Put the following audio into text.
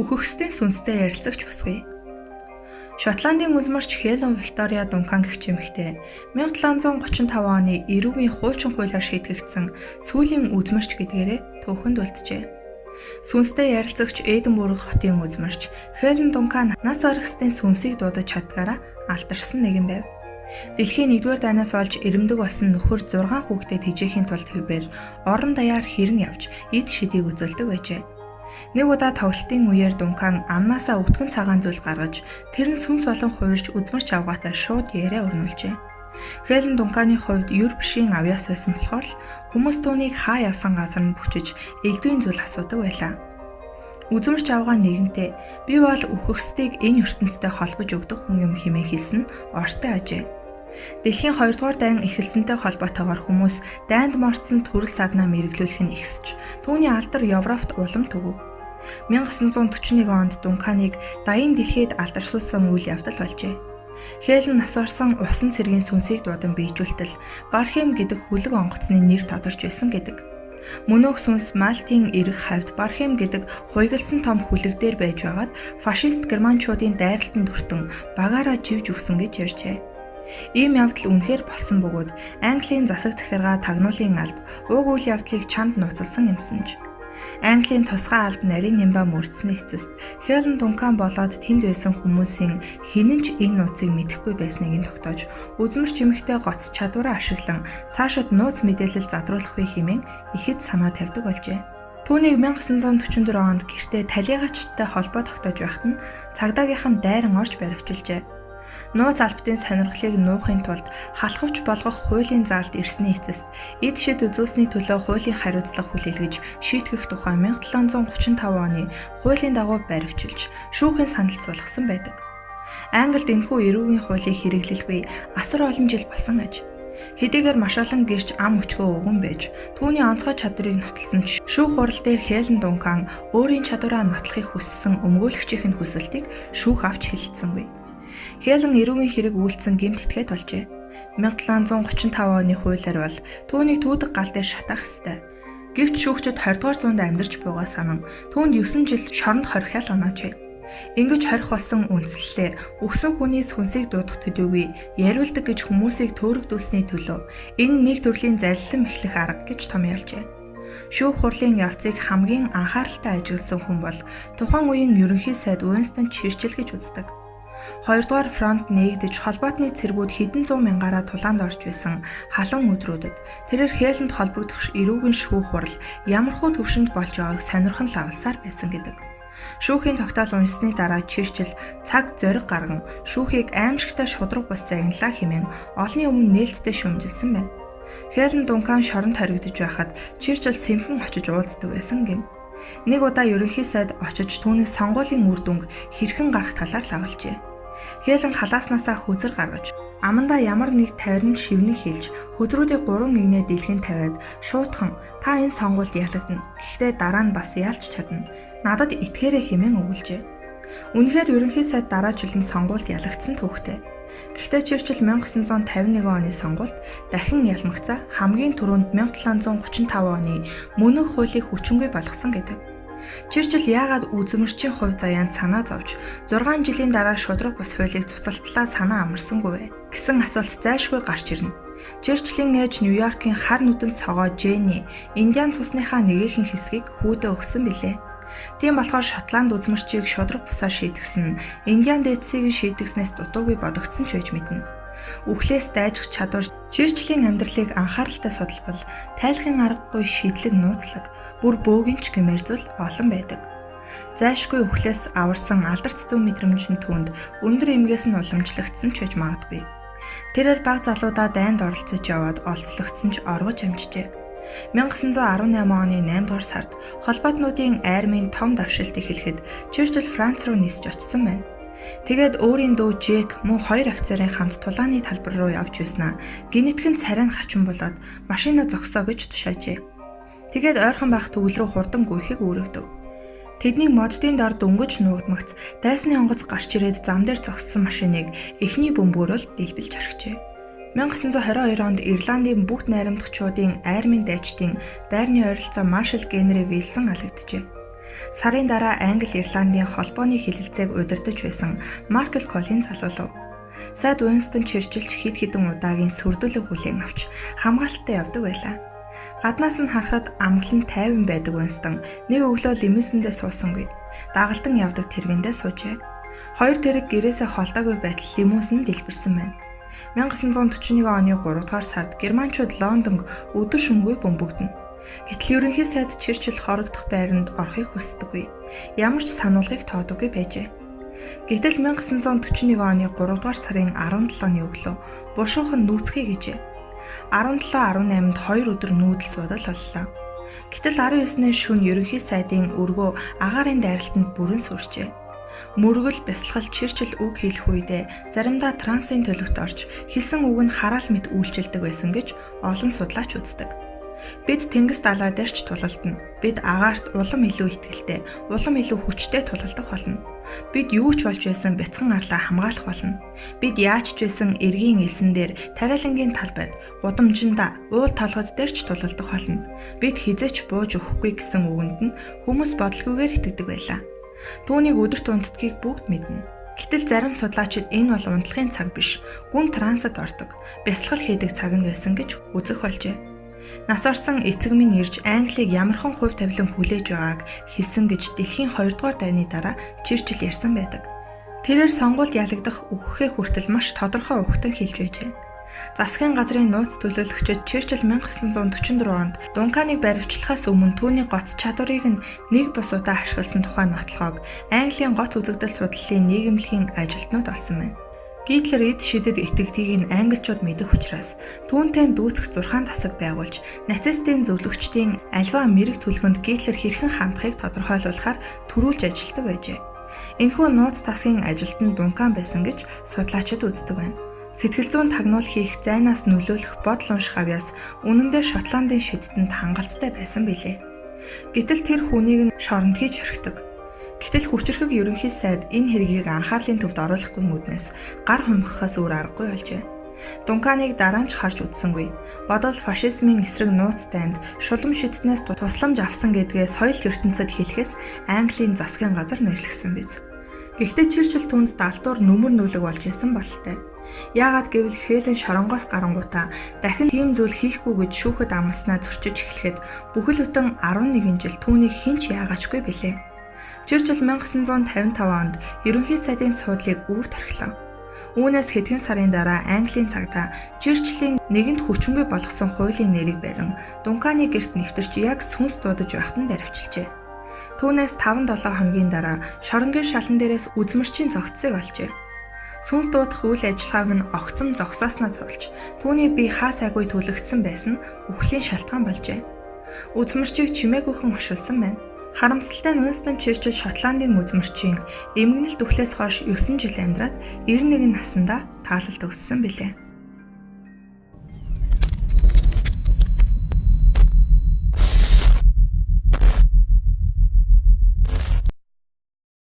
Үхэгсдийн сүнстэй ярилцагч бүсгүй. Шотландын үзмэрч Хелен Виктория Дункан гэх эмэгтэй 1735 оны эрүүгийн хуучин хуулиар шийтгэгдсэн сүүлийн үзмэрч гэдгээрээ түүхэнд үлджээ. Сүнстэй ярилцагч Эдинбург хотын үзмэрч Хелен Дункан нас оргисдын сүнсийг дуудаж чадгаараа алдарсан нэгэн байв. Дэлхийн 1-р дайнаас олж ирэмдэг болсон нөхөр 6 хүүхдэд тэжээхийн тулд хэвээр орон даяар хэрэн явж эд шидийг үзүүлдэг байжээ. Нэг удаа тоглолтын үеэр Дункан амнаасаа өтгөн цагаан зүйл гаргаж тэр нь сүнс болон хувирч үзмэрч авгаатай шууд яриа өрнүүлжээ. Хелен Дунканы хувьд юр бишийн авьяас байсан болохоор л хүмүүс түүнийг хаа явсан газар нь бүчиж эгдвийн зүйл асуудаг байлаа. Үзмэрч авгаа нэгэнтээ би бол үхэгсдийг энэ ертөнцтэй холбож өгдөг хүн юм хэмээн хэлсэн нь ортой ажээ. Дэлхийн 2 дугаар дайн эхэлсэнтэй холбоотойгоор хүмүүс дайнд морцсон төрөл саднаа мэргэжлүүлэх нь ихсэж, түүний алдар Европт улам төгөв. 1941 онд Дунканыг даян дэлхийд алдаршуулсан үйл явдал болжээ. Хелен нас барсан усан цэргийн сүнсийг дуудан биежүүлтэл Бархем гэдэг хүлэг онгоцны нэр тодорч байсан гэдэг. Мөнөөх сүнс Малтын эрэг хавьд Бархем гэдэг хуйгалсан том хүлэг дээр байж байгаад фашист германчуудын дайралтанд өртөн багаараа живж өгсөн гэж ярьжээ. Ийм явдал үнэхээр болсон бөгөөд Английн засаг захиргаа тагнуулын алба уг үйл явдлыг чанд нууцласан юмсан ч. Английн тусгай алба нарийн нямба мөрдсөний эцэст Хелен Дункан болоод тэнд байсан хүмүүсийн хинэн ч энэ нууцыг мэдэхгүй байсныг нь тогтоож үзмэрч эмэгтэй гоц чадвараа ашиглан цаашид нууц мэдээлэл задруулах вэ хэмээн ихэд санаа тавьдаг болжээ. Түүнийг 1944 онд гэртээ талигачтай холбоо тогтоож байхад нь цагдаагийнхан дайран орж баривчилжээ. Нууц албатын сонирхлыг нуухын тулд халахвч болгох хуулийн заалд ирсний эцэст эд шид үзүүлсний төлөө хуулийн хариуцлага хүлээлгэж шийтгэх тухай 1735 оны хуулийн дагуу баривчилж шүүхийн санал суулгасан байдаг. Англид энэхүү эрүүгийн хуулийг хэрэглэлгүй асар олон жил болсон аж. Хэдийгээр маш олон гэрч ам өчгөө өвгөн байж түүний онцгой чадварыг нотлсон ч шүүх хурал дээр Хелен Дункан өөрийн чадвараа нотлохыг хүссэн өмгөөлөгчийн хүсэлтийг шүүх авч хэлэлцсэнгүй. Хелен эрүүгийн хэрэг үйлдсэн гэмт этгээд болжээ. 1735 оны хуулиар бол түүнийг түүдэг гал дээр шатаах ёстой. Гэвч шүүгчид 20 дугаар зуунд амьдарч буйгаа санан түүнд 9 жил шоронд хорих ял оноожээ. Ингэж хорих болсон үндслэлээ өгсөн хүний сүнсийг дуудах төдийгүй яриулдаг гэж хүмүүсийг төөрөгдүүлсний төлөө энэ нэг төрлийн залилан мэхлэх арга гэж томьёолжээ. Шүүх хурлын явцыг хамгийн анхааралтай ажигласан хүн бол тухайн үеийн ерөнхий сайд Уинстон Черчилль гэж үздэг. Хоёрдугаар фронт нээгдэж холбоотны цэргүүд хэдэн зуун мянгаараа тулаанд орж байсан халуун өдрүүдэд тэрээр Хелэнд холбогдох эрүүгэн шүүх хурал ямархуу түвшинд болж байгааг сонирхон лавласаар байсан гэдэг. Шүүхийн тогтоол уншсны дараа Черчилль цаг зориг гарган шүүхийг аимшигтай шударга бус загналаа хэмээн олонний өмнө нээлттэй шүүмжилсэн байна. Хелен Дункан шоронд хоригдож байхад Черчилль сэмхэн очиж уулздаг байсан гэнэ. Нэг удаа ерөнхий сайд очиж түүнээс сонгуулийн үр дүнг хэрхэн гарах талаар лавлжээ. Хелен халааснасаа хөзөр гаргаж амандаа ямар нэг тойрон шивнэг хилж хөзрүүдийг 3 нэгнээ дэлгэн тавиад шуутхан та энэ сонгуульд ялагдана. Гэхдээ дараа нь бас ялж чадна. Надад итгээрэй хэмээн өгүүлжээ. Үнэхээр ерөнхий сайд дараа жилийн сонгуульд ялагдсан түүхтэй. Гэхдээ Черчилль 1951 оны сонгуульд дахин ялмагцаа хамгийн түрүүнд 1735 оны мөнөөх хуулийг хүчингүй болгосон гэдэг. Черчилль яагаад үзмэрчийн хувь заяанд санаа зовж 6 жилийн дараа шударга бус хуулийг цуцалтлаа санаа амарсангүй вэ гэсэн асуулт зайлшгүй гарч ирнэ. Черчиллийн ээж Нью-Йоркийн хар нүдэн согоо Дженни Индиан цусныхаа нэгэн хэсгийг хүүдээ өгсөн билээ. Тийм болохоор Шотланд үзмэрчийг шударга бусаар шийтгсэн нь Индиан дээдсийг нь шийтгснээс дутуугүй бодогдсон ч байж мэднэ. Үхлээс дайжих чадвар Черчиллийн амьдралыг анхааралтай судалбал тайлахын аргагүй шидлэг нууцлаг бүр бөөгийнч гэмээр зүйл олон байдаг. Зайлшгүй үхлээс аварсан алдарт зүүн мэдрэмж нь түүнд өндөр эмгээс нь уламжлагдсан ч байж магадгүй. Тэрээр бага залуудаа дайнд оролцож яваад олцлогдсон ч оргож амжжээ. 1918 оны 8 дугаар сард холбоотнуудын армийн том давшилт эхлэхэд Черчилль Франц руу нисэж очсон байна. Тэгээд өөрийн дүү Джек мөн хоёр офицерын хамт тулааны талбар руу явж байснаа гинэтгэн царай нь хачин болоод машина зогсоо гэж тушаажээ. Тэгээд ойрхон байх төгөл рүү хурдан гүйхийг үүрэгдэв. Тэднийг моддын дор дөнгөж нуугдмагц дайсны онгоц гарч ирээд зам дээр зогссон машиныг эхний бөмбөрөөр дэлбэлж орхижээ. 1922 онд Ирландын бүгд найрамдахчуудын армийн дайчдын байрны ойролцоо маршал Генри Вилсон алагджээ. Сарын дараа Англи Ирландын холбооны хэлэлцээг удирдах байсан Маркл Коллинз залуулав. Сайд Уинстон Черчилль ч хэд хэдэн удаагийн сүрдүүлэг хүлээн авч хамгаалттай явдаг байлаа. Гаднаас нь харахад амгалан тайван байдаг Уинстон нэг өглөө лимузиндээ суусангүй. Дагалдан явдаг тэргэндээ суужээ. Хоёр тэрэг гэрээсээ холдоогүй байтал лимузин дэлбэрсэн байна. 1941 оны 3 дугаар сард германчууд Лондонг өдөр шөнөгүй бөмбөгдөнө. Гэтэл ерөнхий сайд Черчилль хорогдох байранд орохыг хүсдэггүй. Ямар ч сануулгыг тоодоггүй байжээ. Гэтэл 1941 оны 3 дугаар сарын 17-ны өглөө бушуухан нүүцгэе гэжээ. 17-18-нд 2 өдөр нүүдэл суудал боллоо. Гэтэл 19-ны шөнө ерөнхий сайдын өргөө агаарын дайралтанд бүрэн сүрчээ. Мөргөл, бясалгал, Черчилль үг хэлэх үедээ заримдаа трансын төлөвт орж хэлсэн үг нь хараал мэт үйлчилдэг байсан гэж олон судлаач үздэг. Бид тэнгис далай дээр ч тулалдана. Бид агаарт улам илүү итгэлтэй, улам илүү хүчтэй тулалдах болно. Бид юу ч болж байсан бяцхан арлаа хамгаалах болно. Бид яаж ч байсан эргийн элсэн дээр, тариалангийн талбайд, гудамжиндаа, уул толгод дээр ч тулалдах болно. Бид хэзээ ч бууж өгөхгүй гэсэн үгэнд нь хүмүүс бодлогүйгээр итгэдэг байлаа. Түүнийг өдөрт унтдгийг бүгд мэднэ. Гэтэл зарим судлаачид энэ бол унтлахын цаг биш, гүн трансад ордог, бясалгал хийдэг цаг нь байсан гэж үзэх болжээ. Нас орсон эцэг минь ирж Англиг ямархан хувь тавилан хүлээж байгааг хэлсэн гэж дэлхийн 2 дугаар дайны дараа Черчилль ярьсан байдаг. Тэрээр сонгуульд ялагдах үхэхээ хүртэл маш тодорхой угтан хэлж байжээ. Засгийн газрын нууц төлөөлөгчид Черчилль 1944 онд Дунканыг баривчлахаас өмнө түүний гоц чадварыг нь нэг бус удаа ашигласан тухай нотлохоог Английн гоц үзэгдэл судлалын нийгэмлэгийн ажилтнууд олсон байна. Гитлер эд шидэд итгэдгийг нь англичууд мэдэх учраас түүнтэй дүүцэх зурхаан тасаг байгуулж нацистын зөвлөгчдийн альва мэрэг түлхэнд Гитлер хэрхэн хандахыг тодорхойлуулахар түрүүлж ажилладаг байжээ. Энэхүү нууц тасгийн ажилтан Дункан байсан гэж судлаачид үздэг байна. Сэтгэл зүйн тагнуул хийх зайнаас нөлөөлөх бодол унших авьяас үнэндээ Шотландын шидтэнд хангалттай байсан билээ. Гэтэл тэр хүнийг нь шоронд хийж орхидог. Гэтэл хүчирхэг ерөнхий сайд энэ хэргийг анхаарлын төвд оруулахгүй үүднээс гар хумхахаас өөр аргагүй болжээ. Дунканыг дараа нь ч харж үзсэнгүй. Бодвол фашизмын эсрэг нууц дайнд шулам шидтнээс тусламж авсан гэдгээ соёл ертөнцөд хэлэхээс Английн засгийн газар нэрлэсэн биз. Гэхдээ Черчилль түүнд далдуур нүмер нүүлэг болж исэн бололтой. Яагаад гэвэл Хелен шоронгоос гарангуутаа дахин тийм зүйл хийхгүй гэж шүүхэд амласнаа зөрчиж эхлэхэд бүхэл бүтэн 11 жил түүнийг хэн ч яагаачгүй билээ. Черчилль 1955 онд ерөнхий сайдын суудлыг үүр торхилоо. Үүнээс хэдхэн сарын дараа Английн цагдаа Черчиллийн нэгэнт хүчингүй болгосон хуулийн нэрийг барин Дунканы гэрт нэвтэрч яг сүнс дуудаж байхад нь баривчилжээ. Түүнээс 5-7 хоногийн дараа шоронгийн шалан дээрээс үзмэрчийн зогцсыг олжээ. Сүнс дуудах үйл ажиллагааг нь огцом зогсоосноо цовлж түүний бие хаа сайгүй түлэгдсэн байсан нь үхлийн шалтгаан болжээ. Үзмэрчийг чимээгүйхэн оршуулсан байна. Харамсалтай нь Уинстон Черчилль Шотландын үзмэрчийн эмгэнэлт үхлээс хойш 9 жил амьдраад 91 наснда таалалд өгссөн билээ.